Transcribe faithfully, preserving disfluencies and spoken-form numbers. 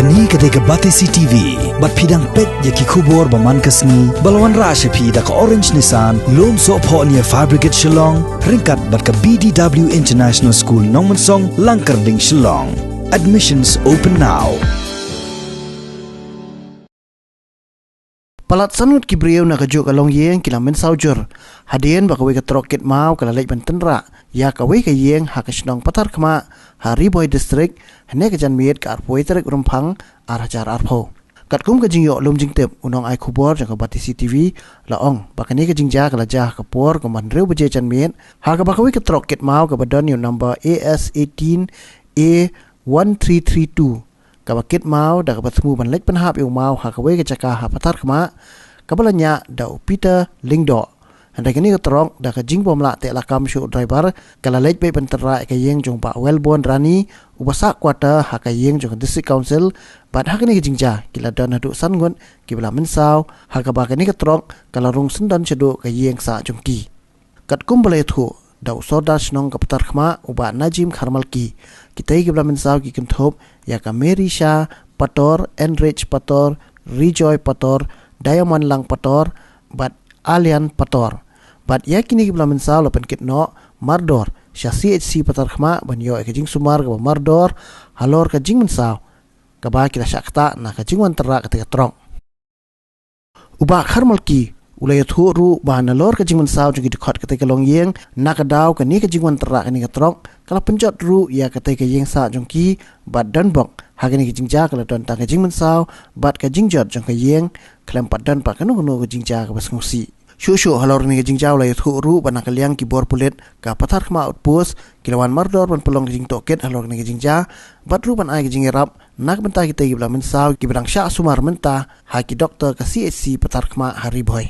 Kane ka dei ka Batesi T V, bad phi dang peit ïa ki khubor ba man ka sngi, ba la wanrah sha phi da ka Orange Nissan, Lumsohphoh near Fire Brigade Shillong, ryngkat bad ka B D W International School Nongmensong, Langkyrding, Shillong. Admissions open now. Palat san ngut ki briew na kajuh ka longïing ki la mynsaw jur hadien ba kawei ka trok kit maw ka la leit ban tynrah ïa kawei ka ïing ha ka shnong Patharkhmah, ha Ri Bhoi District, hynne ka janmiet ka arphew tarik Rymphang, ar hajar arphew. Katkum ka jingïoh lum jingtip, u nongai khubor jong ka Batesi T V la ong ba kane ka jingjia ka la jia ha ka por kumba hynriew baje janmiet, ha kaba kawei ka trok kit maw kaba don ïa u number A S eighteen A one three three two, kaba kit maw da kaba thmu ban leit pynhap ïa u maw ha kawei ka jaka ha Patharkhmah, kaba la ñiah da u Peter Lyngdoh. Hynrei kane ka trok, da ka jingbymlah teh lakam shuh u driver, ka la leit beit ban tynrah ïa ka ïing jong Bah Wellborn Rani, uba sah quarter ha ka ïing jong ka District Council, bad ha kane ka jingjia ki la don haduh san ngut kiba la mynsaw, ha kaba kane ka trok ka la rung syndon shaduh ka ïing sah jong ki. Katkum ba la ïathuh da u Sordar shnong ka Patharkhmah, u Bah Najim Kharmalki, kitei kiba la mynsaw ki kynthup ïa ka Mary Shah Pator, Enrich Pator, Rejoy Pator, Diamond Lang Pator, bad Alian Pator. Bad ïa kine kiba la mynsaw la pynkit noh mardor sha C H C Patharkhmah ban ïoh ïa ka jingsumar kaba mardor halor ka jingmynsaw kaba ki la shah ktah na ka jingwan tynrah katei ka trok. U Bah Kharmalki u la ïathuh ruh ba nalor ka jingmynsaw jong ki dkhot katei ka longïing, na ka daw kane ka jingwan tynrah kane ka trok ka la pynjot ruh ïa katei ka ïing sah jong ki, bad don bok ha kane ka jingjia ka la don tang ka jingmynsaw bad ka jingjot jong ka ïing, khlem pat don pat kano kano ka jingjia kaba sngewsih. Shuh shuh halor kane ka jingjia u la ïathuh ruh ba na ka liang ki bor pulit ka Patharkhmah Outpost ki la wan mardor ban pynlong ka jingtohkit halor kane ka jingjia, bad ruh ban ai ka jingïarap na ka bynta kitei kiba la mynsaw kiba dang shah sumar mynta ha ki doktor ka C H C Patharkhmah ha Ri Bhoi.